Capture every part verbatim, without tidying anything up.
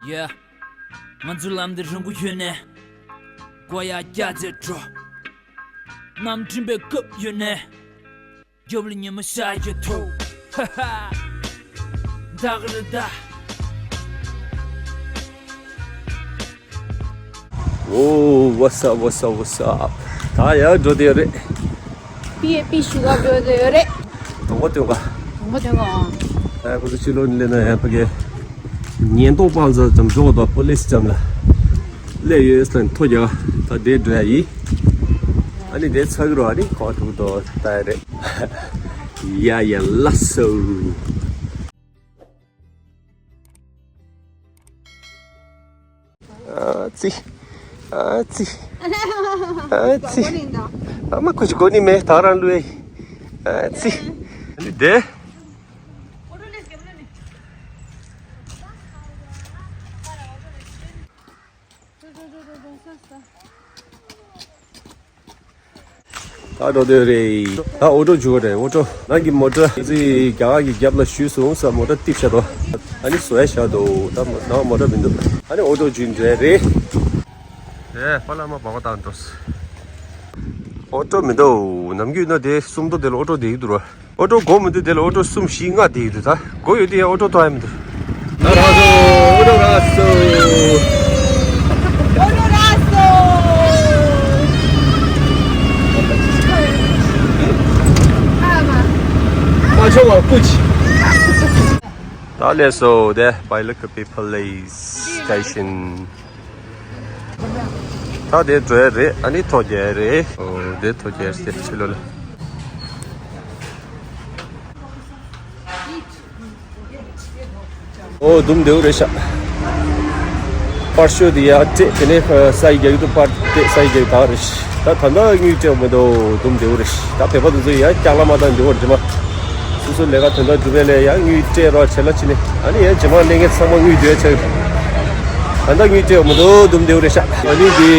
Yeah. ང་ཚོའི་ལམ་འདི་རིང་པོ་ཡོད་ནས། མགོ་ཡར་བཀྱག་བྱས་འགྲོ། གནམ་གྲིམ་པའི་སྐབས་ཡོད་ནས། རྒྱབ་ལ་ཉི་མ་ཤར་གྱི་ཐོག་ཧ་ཧ། ད་ག་རེ་ད། Whoa, what's up, what's up, what's up? ད་ཡར་འགྲོ་བསྡད་ཡོད་རེད། པི་ཨེ་པི་ཞུ་ག་འགྲོ་བསྡད་ཡོད་རེད། དང་པོ་སྟོན་ག་དང་པོ་སྟོན་ག་ཨ་ཁོ་ཚོ་ཕྱི་ལོགས་ནས་སླེབས་ན་ཡང་ཕ་གི་ཉེན་རྟོག་པ་ཚོ་ཙམ་འགྲོ་དང་པོ་ལིས་ཙམ་ལ་སླེབས་ཡོད་ཟེར་ཐོ་རྒྱག་ད་དེ་འགྲོ་ཡ་ཡིན། ཨ་ནི་དེ་ཚ་གི་རོ། ཨ་ནི་ཁོ་ཐུག་དོ་ལྟ་ཡ་རེད། ཡ་ཡ་ལ་སོ། ཨ་ཙི། ཨ་ཙི། ཨ་ཙི། ཨ་མ་ཁུ་ཅི་གོ་ནི་མེད་ད་རང་ལུས། ཨ་ཙི། ཨ་ནི་དེ། ད་འགྲོ་འདོད་རེད། ད་ཨོ་ཊོ་འཇུག་རེད། ཨོ་ཊོ། རང་གི་མོ་ཊ་ཙི་རྒྱ་གར་གྱི་རྒྱབ་ལ་ཞུས་སོང་ས། མོ་ཊ་ཏིབ་བྱ་དོ། ཨ་ནི་བཟོ་ཡ་བཞག་འདུག་ད་ནང་མོ་ཊ་མི་འདུག་ཨ་ནི་ཨོ་ཊོ་འཇུག་འདོད་རེད། ཨེ་པ་ལ་མ་བག་བཏང་འགྲོ། ཨོ་ཊོ་མི་འདུག་ནམ་རྒྱུན་ན་དེ་སུམ་མདོ་དེ་ལ་ཨོ་ཊོ་བསྡད་ཀྱི་འདུག་ར། ཨོ་ཊོ་དགོས་མི་འདུག་དེ་ལ་ཨོ་ཊོ་གསུམ་བཞི་ལྔ་བསྡད་ཀྱི་འདུག་ད་དགོས་ཡོད་དེ་ཡང་ཨོ་ཊོ་ཐོག་ཡ་མི་འདུག་ད་རག་སོང་། ཨོ་ཊོ་རག་སོང་། ཨོ་ཊོ་རག་སོང་། ཨ་མ། མ་ཆོག་པ་ཀུ་ཅི། ད་ལས་སོ་དེ་Bailakeppi Police Station། ད་དེ་འགྲོ་ཡ་རེད། ཨ་ནི་ཐོ་རྒྱག་ཡ་རེད། ཨོ་དེ་ཐོ་རྒྱག་ཡ་རེད་ཕྱི་ལོགས་ལ། ཨོ་དུམ་བདེ་བོ་རེད་ཤག་པར་ཤོ་དེ་ཡར་སྤྲད་དེ་ནས་ས་ཡི་རྒྱག་གི་འདུག་པར་སྤྲད་ས་ཡི་རྒྱག་གི་ད་རེད། ད་ད་ལྟ་དངུལ་སྤྲད་མི་འདུག་དུམ་བདེ་བོ་རེད། ད་བོད་པ་དེ་ཚོ་ཡར་སྐྱག་ལ་མ་བཏང་བདེ་བོ་རེད་མ། སོ་སོ་ལས་ཀ་དོན་དག་སྒྲུབ་པའི་ལས་ཡང་དངུལ་སྤྲད་རོགས་བྱེད་ལ་ཕྱིན་ནས། ཨ་ནི་ཡང་རྗེས་མ་གནས་མཁན་ཚང་མ་དངུལ་བསྡུ་ཡ་ཆགས། ད་ལྟ་དངུལ་སྤྲད་མི་འདུག་དུམ་བདེ་བོ་རེད་ཤག་ཨ་ནི་འདི་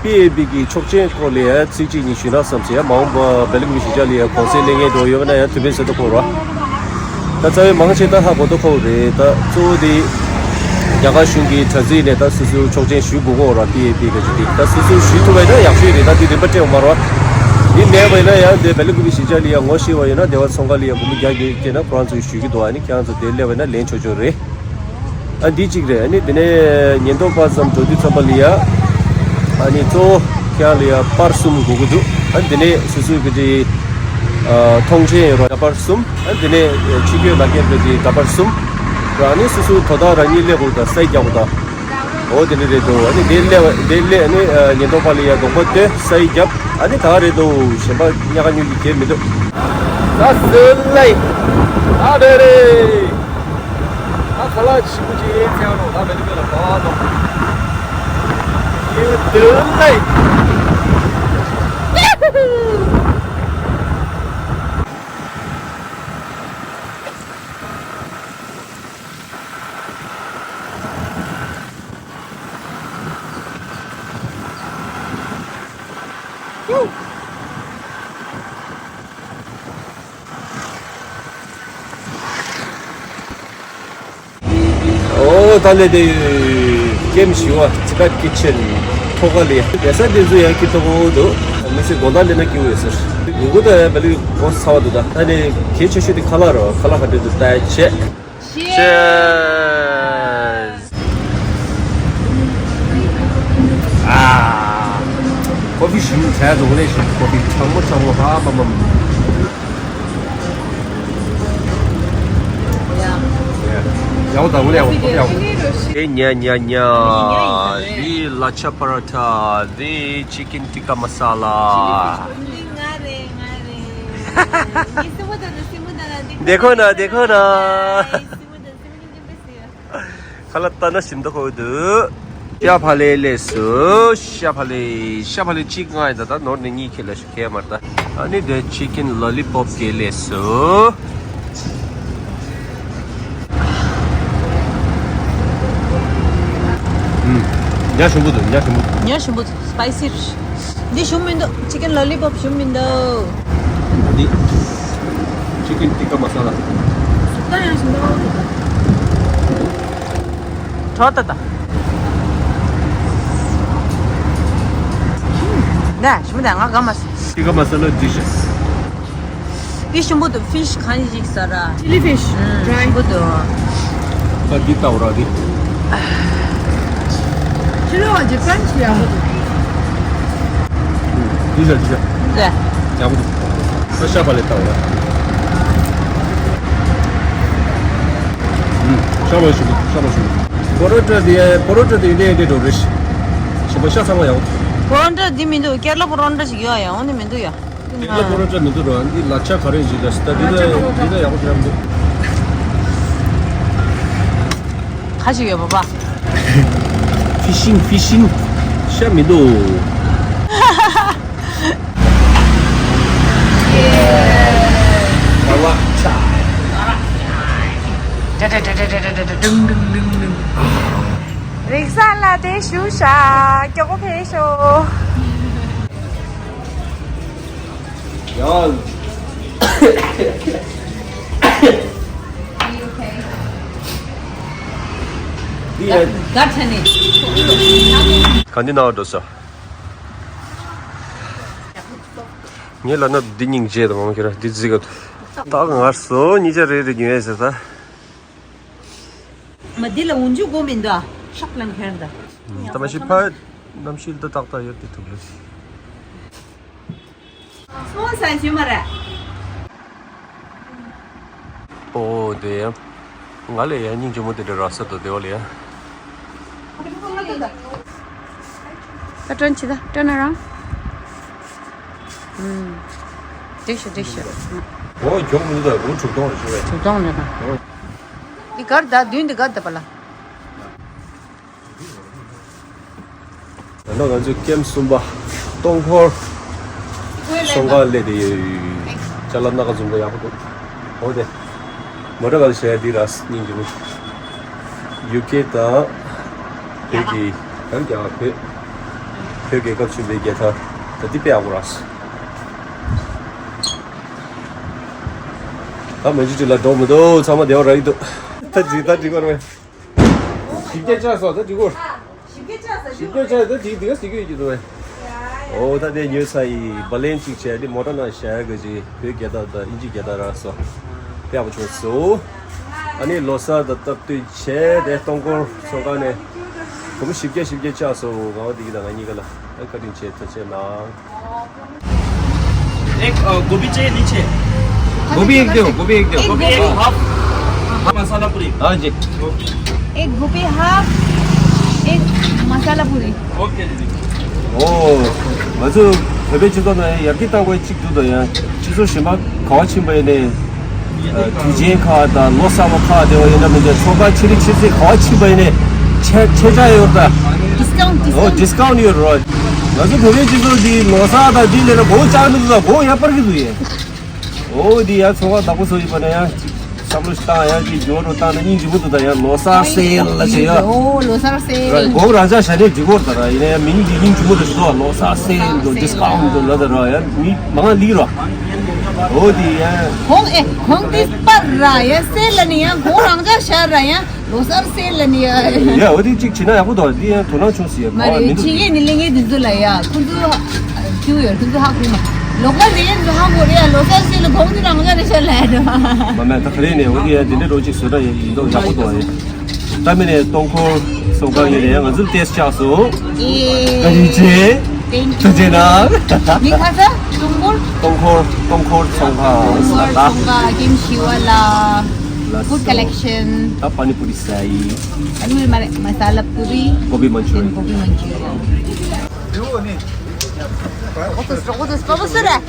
པི་ཨེ་པི་གི་ཆོག་མཆན་སྐོར་ལ་ཡང་ཚིག་གཅིག་གཉིས་ཞུས་ན་བསམ་སོང་། ཡང་མ་འོངས་པ་བེ་ལི་ཀུ་པི་གཞིས་ཆགས་ལ་ཡང་གོང་ཚད་གླེང་མཁན་འགྲོ་ཡོད་པ་ན་ཡང་དུས་ཕན་ཟེར་དུ་གོ་རོགས། ད་རྩ་བའི་མང་ཆེ་ད་ཧ་གོ་དུ་ཁོག་རེད། ད་གཙོ་བོ་དེ་རྒྱ་གར་གཞུང་གི་དྲ་ཚིགས་ནས་ད་སོ་སོའི་ཆོག་མཆན་ཞུ་དགོས་ཀྱི་ཡོད་ར། པི་ཨེ་པི་ག་ཅིག་དེ་ད་སོ་སོས་ཞུས་ཐུབ་པ་ཡིན་ན་ཡག་ཤོས་རེད། ད་དེ་རིན་པ་སྤྲད་ཡོད་མ་རེད་བ། དེ་མེད་པ་ཡིན་ན་ཡང་དེ་བེ་ལི་ཀུ་པི་གཞིས་ཆགས་ལ་ཡང་ངོ་ཤེས་པ་ཡོད་ན་སྡེ་བ་ཚོང་ཁང་ལ་ཡང་སྒོར་མོ་བརྒྱ་བརྒྱད་སྤྲད་ན་ཁོ་རང་ཚོས་ཞུ་གི་འདུག་ཨ་ནི་ཁྱེད་རང་ཚོ་དེ་སླེབས་པ་ཡིན་ན་ལེན་ཆོག་ཆོག་རེད། ཨ་འདི་གཅིག་རེད། ཨ་ནི་དེ་ནས་ཉེན་རྟོག་པ་ཙམ་འགྲོ་དུས་ཙམ་པ་ལ་ཡ། ཨ་ནི་གཙོ་བོ་ཁྱེད་རང་ལ་ཡ་པར་གསུམ་དགོས་ཀྱི་འདུག་ཨ་དེ་ནས་སོ་སོའི་གི་དེ་ཨ་མཐོང་མཆན་ཡོད་ར་འདྲ་པར་གསུམ། ཨ་དེ་ནས་ཕྱི་སྐྱོད་ལག་འཁྱེར་གི་དེ་འདྲ་པར་གསུམ། ཨ་ནི་སོ་སོའི་དོ་བདག་རང་ཉིད་སླེབས་དགོས་དང་ས་ཡིག་རྒྱག་དགོས་དང་། འོ་དེ་འདྲ་རེད་འདུག་ཨ་ནི་དེ་སླེབས་དེ་སླེབས་ཨ་ནི་ཉེན་རྟོག་པ་ལ་ཡ་གདོང་པ་སྟོན་ས་ཡིག་རྒྱབ། ཨ་ནི་ད་རེད་འདུག་གཞན་པ་ཉག་ག་ཉོ་རྒྱུ་གལ་མི་འདུག་ད་སོ་ལེ། ད་རེད་རེད། ད་ཁ་ལག་ཆེན་པོ་ཅིག་ཡིན་ཚེ་རོགས་ད་མེད་དུ་མེད་ལ་ག་བ་དང་། ཡིན་དུ་ལེ། ཨོ་ད་ལེ་དེ་ཀེམ་ཞི་བ་ཅི་ཀ་ཀི་ཆེན་ཐོག་ཁ་ལེ་རེ་ས་དེ་ཚོ་ཡང་ཀི་ཐོག་ཁོ་འདུག་མི་ཚེ་དགོང་དག་ལེ་ན་ཀི་འོས་ཟེར་ཡོང་གི་ད་ཡང་བེ་ལི་གོ་ཚ་བ་འདུག་ད་ད་ནི་གལ་ཆེ་ཤོས་དེ་ཁ་ལག་རོ་ཁ་ལག་ཁ་འདྲེ་འདུག་ད་ཡ་ཆེ། Cheers. ཨ། ཀོ་ཕི་ཞིམ་བྱས་འདུག་ལེ་ཞིམ་ཀོ་ཕི་གྲང་མོ་གྲང་མོ་ཧ་མ་མ་མ། ཡག་པོ་དང་མོ་ལེ་ཡག་པོ་ཡག་པོ། ཨེ་ཉ་ཉ་ཉ། འདི་ལ་ཆ་པ་ར་ཐ། འདི་ཅི་ཀིན་ཏི་ཀ་མ་ས་ལ། འདི་ང་རེད་ང་རེད། འདི་སྲིན་མོ་དང་ནི་སྲིན་མོ་དང་ལ་འདི། དེ་ཁོ་ན་དེ་ཁོ་ན། ཁ་ལག་ལྟ་ན་ཞིམ་མདོག་ཁ་པོ་འདུག་ཤ་ཕ་ལེ་ལས་སུ། ཤ་ཕ་ལེ། ཤ་ཕ་ལེ་གཅིག་ང་ཡིན་ད། ད་ནོར་ནས་གཉིས་ཁྱེར་ལ་ཞུ་ཁྱེར་མར་ད། ཨ་ནི་དེ་ཅི་ཀིན་ལོ་ལི་པོབ་ཀྱི་ལས་སུ། ཉ་ཞིམ་པོ་འདུག་ཉ་ཞིམ་པོ་འདུག་ཉ་ཞིམ་པོ་འདུག་སི་པའི་སི་རེད། འདི་ཞིམ་མི་འདུག་ཅི་ཀིན་ལོ་ལི་པོབ་ཞིམ་མི་འདུག་འདི་ཅི་ཀིན་ཏི་ཀ་མ་ས་ལ། ཟུག་ད་ཡང་ཞིམ་འདུག་གྲོགས་ད་ད། ནས་ཞིམ་པོ་དང་ང་དགའ་མ་སོང་། ཊི་ཀ་མ་ས་ལ་ཌི་ཤ། ཕིཤ་ཞིམ་པོ་འདུག་ཕིཤ་གང་ཞིག་ཟ་ར། ཆི་ལི་ཕིཤ། ཨུམ། ཌ་རའི། ཞིམ་པོ་འདུག་ད་འདི་ལྟ་བུ་ར་འདི། ཕྱི་ལོགས་ཀྱི་ཀྲན་ཆི་ཡག་པོ་འདུག་འདི་ཤ་འདི་ཤ། ལས། ཡག་པོ་འདུག་ས་ཤ་པ་ལས་ལྟ་བུ་ར། ཨུམ། ཤ་པ་ཞིམ་པོ་ཤ་པ་ཞིམ་པོ། པོ་རོ་ཊ་འདི་པོ་རོ་ཊ་འདི་འདི་འདི་འགྲོ་རེད། ཞིམ་པོ་ཤ་ཚང་མ་ཡག་པོ། པོ་རོ་ཊ་འདི་མི་འདུག་ཀེ་ར་ལ་པོ་རོ་ཊ་ཞིག་ཡོད་ཡ། འོ་ནི་མི་འདུག་ཡ། དེ་ལ་པོ་རོ་ཊ་མི་འདུག་ར། འདི་ལ་ཆ་ག་རེ་ཞིག་ལ་ད་འདི་ལ་འདི་ལ་ཡག་པོ་ཞིག་ར་མི་འདུག་ཁ་ཞིག་ཡོད་པ་པ། ཕི་ཤིང་ཕི་ཤིང་། ཤ་མི་འདུག་རིག་ས་ལ་དེ་ཞུ་ཤ་མགྱོགས་པོ་ཕེབས་ཤོག་ཡང་། འདི་ཡང་། ག་འདི་ནང་འགྲོ་ས། ངས་ལབ་ན་འདི་སྙིང་རྗེ་དང་མང་ཁྱེར་འདི་རྫིག་ག་ད་ངར་སོ་གཉིས་ཆ་རེ་རེ་ཉོས་ཟེར་ད། མ་འདི་ལ་འུན་ཆུ་དགོས་མི་འདུག་ཤག་ལན་ཁེར་འདི། ད་མ་ཤི་ཕ་གནམ་གཤིས་ད་ཏག་ཏག་ཡོད་དེ་ཐུག་ལེ། སོང་ས་ཞུ་མ་རེད། ཨོ་དེ་ཡང་། ང་ལས་ཡང་སྙིང་རྗེ་མོ་དེ་འདྲ་རག་ས་དོ་དེ་བ་ལ་ཡང་། ད་ཀྲོན་ཆི་ད་ཀྲོན་ན་རང་། ཨུམ། འགྲིག་ཤོ་འགྲིག་ཤོ། ཨོ་མགྱོགས་མི་འདུག་ད་འུ་དྲུག་སྟོང་རེ་ཤོ་རེད། དྲུག་སྟོང་རེད་ད། འདི་གར་ད་བདུན་འདི་གར་ད་པ་ལ། ད་ནང་ང་ཚོས་ཀེམ་གསུམ་པ་སྟོང་འཁོར་སོང་ག་སླེབས་ཏེ་ཡོད། ཅ་ལག་སྣ་ཁ་འཛོམས་པོ་ཡག་པོ་འདུག་འོ་དེ་མོ་ཊ་ག་ལ་བྱས་འདི་ར་སྙིང་རྗེ་མོ། ཡུ་ཀེ་དང་བོད་ཀྱི་ཡང་རྒྱ་གར་བོད་བོད་རྒྱལ་ཁབ་ཆེན་པོའི་རྒྱལ་དར་ད་འདི་དཔེ་ཡག་པོ་ར། ད་མ་གཞི་ཅིག་ལ་འགྲོ་མི་འདུག་ཚང་མ་བདེ་བ་རག་གི་འདུག་ད་འགྲིག་ད་འགྲིག་པ་རེད། ཞིབ་རྒྱས་བཅག་སོང་ད་འགྲིག་གོ་ཞིབ་རྒྱས་བཅག་ཟ་ཞིབ་རྒྱས་བཅག་ད་འགྲིག་འདི་ག་ཟི་གོ་ཡོད་ཀྱི་འདུག་བས། ཨོ་ད་དེ་ཉོས་ཚར་ཡི་བ་ལན་གཅིག་བྱས་དེ་མོ་ཊ་ནང་བཞག་གི་ཅི་བོད་རྒྱལ་དར་དང་ཨིན་ཇི་རྒྱལ་དར་རག་སོང་། དཔེ་ཡག་པོ་བྱུང་སོང་། ཨ་ནི་ལོ་གསར་དང་སྟབས་བསྟུན་བྱས་དེ་སྟོང་འཁོར་ཚོགས་ཁང་ནས་གོམ་ཞིབ་རྒྱས་ཞིབ་རྒྱས་བཅག་སོང་། ང་བ་འདི་གི་ད་ང་གཉིས་ཀ་ལ་ཨ་བཀའ་དྲིན་ཆེ་ཐུགས་རྗེ་གནང་། एक अ, गोभी चाहिए नीचे। गोभी एक दो, गोभी एक दो। एक गोभी एक हाफ। हाफ मसाला पूरी। हाँ जी। एक गोभी हाफ, एक मसाला पूरी। ओके दीदी। ཨོ། ང་ཚོ་བོད་པའི་སྤྱི་ཚོགས་ནང་ཡར་རྒྱས་གཏང་དགོས་གཅིག་འདུག་དང་ཡང་སྤྱི་ཚོགས་གཞན་པ་ག་བ་ཕྱིན་པ་ཡིན་ནའི། དུས་ཆེན་ཁག་དང་ལོ་གསར་པ་ཁག་དེ་བ་ཡིན་ན་མི་འདྲ་ཚོགས་ཁག་ཆེ་རིགས་ཆེ་ཚད་ག་བ་ཕྱིན་པ་ཡིན་ནའི་ཁྱད་ཁྱད་ཆོས་ཡོད་ད། ཌིས་ཀའུན་ཊི། ཨོ་ཌིས་ཀའུན་ཊི་ཡོད་རོ། ང་ཚོ་བོད་པའི་སྤྱི་ཚོགས་འདི་ལོ་གསར་དང་འདི་ལས་ལ་གོང་བཅག་མི་འདུག་ད་གོང་ཡར་སྤར་གི་འདུག་ཡས། ཨོ་འདི་ཡང་ཚོགས་ཁག་བདག་པོ་ཚོ་ཡིན་པ་ན་ཡང་ཅིག་བསམ་བློ་ཞིག་བཏང་ཡང་ཅིག་འགྱུར་བ་བཏང་ན་སྙིང་རྗེ་པོ་འདུག་ད་ཡང་ལོ་གསར་སེལ་ལ་ཞེས་ཡ། ཨོ་ལོ་གསར་སེལ། གོང་རང་ཅག་ཞལ་ནས་འགྲིག་གོ་ད་ར་ཡིན་ན་ཡང་མི་འདི་སྙིང་རྗེ་པོ་འདུག་ཞུ་ལོ་གསར་སེལ་འདུག་ཌིས་ཀའུན་ཊི་འདུག་ལ་ད་ར་ཡང་མི་མང་ལི་རོ། ཨོ་འདི་ཡང་། གོང་ཨེ་གོང་དེ་སྤར་ར་ཡ་སེལ་ལ་ནི་ཡང་གོང་རང་ཅག་ཞར་ར་ཡང་། ལོ་གསར་སེལ་ལ་ནི་ཡ། ཡ་འོ་དེ་གཅིག་བྱེད་ན་ཡག་པོ་འདུག་འདི་ཡང་དོ་སྣང་ཆུང་སི་ཡ་མ་གོ་བ་རེད། མི་འདུག་ཕྱི་རྒྱལ་ནི་གླེང་ངེས་འདི་ཚོ་ལ་ཡ་ཁོ་ཚོ་ཁྱིའུ་ཡོད་ཁོ་ཚོ་ཧ་གོ་མ། ལོ་གསར་རེད་འདི་ཧ་གོ་རེད་ཡ། ལོ་གསར་སེལ་ལ་གོང་དེ་རང་ཅག་རེད་ཤ་ལ་ཡ་འདྲ། མ་མེད་ད་ག་རེ་ནས་འོ་དེ་ཡ་འདི་འདྲ་རོ་གཅིག་བཟོ་འདྲ་ཡ་ཡིན་མདོག་ཡག་པོ་འདུག་ཡ། ད་མི་ནས་སྟོང་འཁོར་སོང་ག་ཡིན་ནས་ང་ཚོ་ཏེས་ཆགས་སོང་། ཨེ། བཀའ་དྲིན་ཆེ། Thank you. ཐུགས་རྗེ་གནང་། མི་ཁ་ས་སྟོང་འཁོར། སྟོང་འཁོར་སྟོང་འཁོར་ཚོང་ཁང་ཟེར་ད། སྟོང་འཁོར tweet ཞུ་བ་ལ། ལ་food སོ་collection. ད་པ་ནི་པུ་རི་ཟ་ཡི། ཨ་ལུ་མ་རེད། མ་ས་ལ་པུ་རི། gobi manchurian. Then gobi manchurian. ཨོ་པ། ཨོ་པ། སུ་རེད།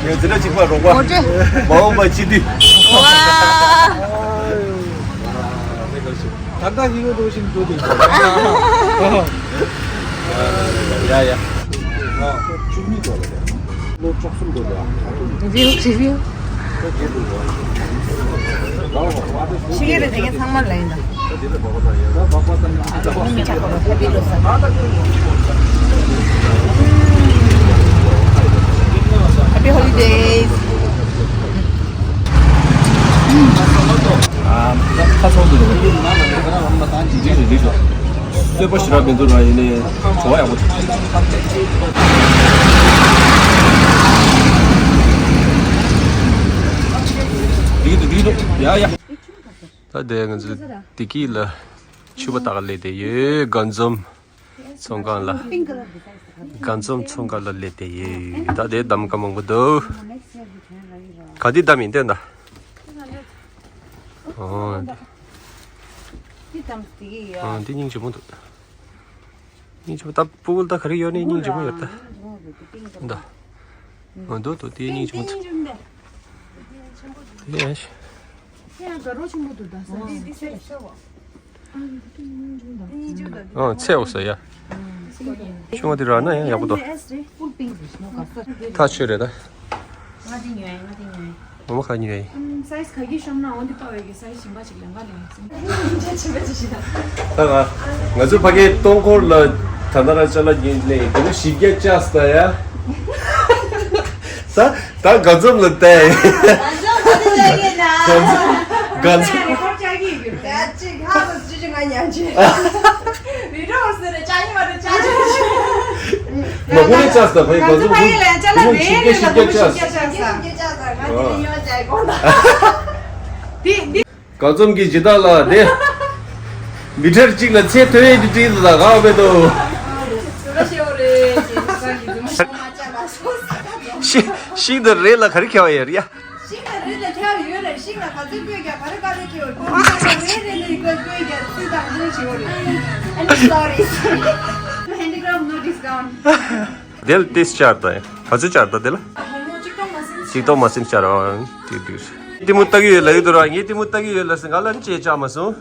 ང་ཚོ་ལ་གཅིག་པ་རོགས་པ། ངོ་སྤྲོད། མ་འོངས་པ་སྤྱི་འཐུས། ཝ། ད་ལྟ་ཧི་རོ་འགྲོ་བཞིན་འགྲོ་དེ། ཡ་ཡ། ལོ་བཅུ་གཉིས་འགྲོ་ལ། ལོ་བཅུ་གསུམ་འགྲོ་ལ། རེ་བ་རེ་བ། ཕྱི་རྒྱལ་ལ་དེ་གའི་ཚང་མ་ལ་ཡིན་ད། ད་དེ་ལ་བག་པ་ད་ཡ། ད་བག་པ་ད་ཡ། ད་བག་མི་ཆགས་པ་ཧ་པི་ལོ་ས། ཧ་པི་ལོ་ས། Holidays. ཨ། ཁ་ཚོང་དུ་རེད། སོས་པ་ཞེ་དྲག་མི་འདུག་ར། ཡིན་ནའི་བྲོ་བ་ཡག་པོ་འདུག་འདུག་འདུག་འདུག་ཡ་ཡ། ད་དེ་ང་ཚོ་བདེ་སྐྱིད་ལ་ཕྱུ་པ་བཏགས་སླེབས་བསྡད་ཡོད། དགའ་འཛོམས་ཚོང་ཁང་ལ། དགའ་འཛོམས་ཚོང་ཁང་ལ་སླེབས་བསྡད་ཡོད། ད་དེ་གདམ་ག་མང་པོ་འདུག་ག་དེ་གདམ་ཡིན་ཏེ་ད། ཨོ། འདི་གདམ་བདེ་སྐྱིད་ཡོད། ཨོ། འདི་སྙིང་རྗེ་མོ་འདུག་སྙིང་རྗེ་པོ། ད་ཕྲུ་གུ་ད་ག་རེ་ཡོད་ནི་སྙིང་རྗེ་པོ་ཡོད་ད། ད། འོ་འདུག་འདུག་དེ་སྙིང་རྗེ་པོ་འདུག་དེ་ཡ་ཞིག་དེ་ཡང་དགའ་རོགས་ཆེན་པོ་འདུག་ད་ས་འདི་འདི་ས་ཡ་ཤ་བ། ཨ་འདི་སྙིང་རྗེ་པོ་འདུག་ཨ་ཚེ་འོ་ས་ཡ། ཆུང་བ་དེ་རག་ན་ཡང་ཡག་པོ་འདུག་ཐག་ཆོད་རེད་ད། ང་དེ་ཉོས་ང་དེ་ཉོས། ངོ་མ་ཁ་ཉོས་ཡིན། ཨམ། སའི་ཛི་ག་གི་ཤོམ་ན་འོ་འདི་པ་བའི་གི་སའི་ཛི་གཞན་པ་ཅིག་ལེན་ག་ལེན་སིན། ཅེ་ཆེ་བེ་ཅི་ཤི་ད། ད་ང་ང་ཚོ་ཕ་གིའི་སྟོང་འཁོར་ལ་ད་ལྟ་རང་ཅ་ལག་གཉིས་ལེན་དེ་ནི་བཞི་བརྒྱ་ཅག་ས་ཡ། ད་ད་དགའ་འཛོམས་ལ་བལྟས། དགའ་འཛོམས་ལ་བལྟས་ཡིན་ན། དགའ་འཛོམས་དགའ་འཛོམས། ཅ་ཅིག་ཧ་ལོ་ཅི་ཅི་ང་ཉན་ཅི། མི་རོ་སེ་རེ་ཅ་ཉི་མ་རེ་ཅ་ཅི། མ་ཧུ་ནི་ཅག་ས་ཕ་གི་དགའ་འཛོམས་ཧུ། ཧུ་ཆིག་སྐྱེ་ཤི་སྐྱེ་ཅག་ས། དགའ་འཛོམས་ཀྱི་ཇི་ལྟར་ལ་དེ། མི་ཁྲེར་གཅིག་ལ་ཚེ་ཐོན་ཡས་ཀྱི་བྲིས་ལ་ག་བེད་དོ། ཤིང་དང་རས་ལ་ག་རེ་ཁྱད་པར་ཡོད་རེད་ཡ། ཤིང་དང་རས་ལ་ཁྱད་པར་ཡོད་རེད། ཤིང་ལ་ག་ཚོད་སྤོས་ཀྱང་ག་རེ་ག་རེ་ཁྱད་པར་ཡོད། ཤིང་དང་རས་ལ་ག་ཚོད་སྤོས་ཀྱང་ཚེ་དང་རིན་ཆེ་བ་རེད། I'm sorry. Handicraft no discount. དེ་ལ་ཏིས་བཅར་ད་ཡ། ག་ཚོད་བཅར་ད་དེ་ལ། ཆིག་སྟོང་མ་ཟིན་བཅར་བ་དེ་དུས། ལྟད་མོ་ལྟ་གི་ཡོད་ལབ་ཀྱི་འདུག་ར། ངས་ལྟད་མོ་ལྟ་གི་ཡོད་ལབ་ཟིན་ང་ལ་ཅེས་བཅར་མ་སོང་།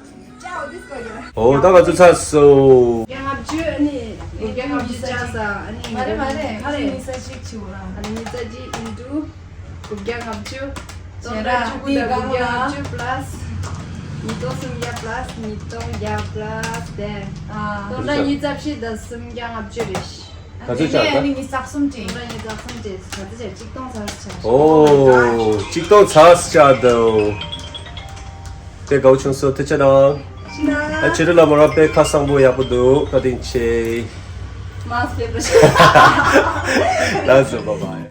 འོ་ད་ང་ཚོ་ཚར་སོང་། བརྒྱ་ལྔ་བཅུ། ཨ་ནི་དགུ་བརྒྱ་ལྔ་བཅུ་བཅར་ས། ཨ་ནི་མ་རེད་མ་རེད། ཨ་ནི་ཉི་ཤུ་རྩ་གཅིག་བྱེད་དགོས་ར། ཨ་ནི་ཉི་ཤུ་རྩ་གཅིག་ཨིན་ཊུ་དགུ་བརྒྱ་ལྔ་བཅུ། སྟོང་ཕྲག་བཅུ་དགུ་དང་དགུ་བརྒྱ་ལྔ་བཅུ་པ་ལ་སི་ཉིས་སྟོང་སུམ་བརྒྱ་པ་ལ་སི་ཉིས་སྟོང་བརྒྱ་པ་ལ་སི་དེ། ཨ། སྟོང་ཕྲག་ཉི་ཤུ་རྩ་བཞི་དང་སུམ་བརྒྱ་ལྔ་བཅུ་རེད། ག་ཚོད་ཆགས་ད། ཨ་ནི་ཉི་ཤུ་རྩ་གསུམ་ཅིག་སྟོང་ཕྲག་ཉི་ཤུ་རྩ་གསུམ་ཅིག་ག་ཚོད་ཆགས། གཅིག་སྟོང་ཚར་ཆགས། ཨོ། གཅིག་སྟོང་ཚར་ཆགས་འདུག་དཔེ་དགའ་བོ་བྱུང་སོང་། ཐུགས་རྗེ་གནང་། ཐུགས་རྗེ་གནང་། ཨ་ཕྱི་དྲོ་ལ་མོ་རང་དཔེ་ཁ་བཟང་པོ་ཡག་པོ་འདུག་བཀའ་དྲིན་ཆེ། མ་སྤེ་པ་ཞིག་ལགས་སོ། བཱའི་བཱའི།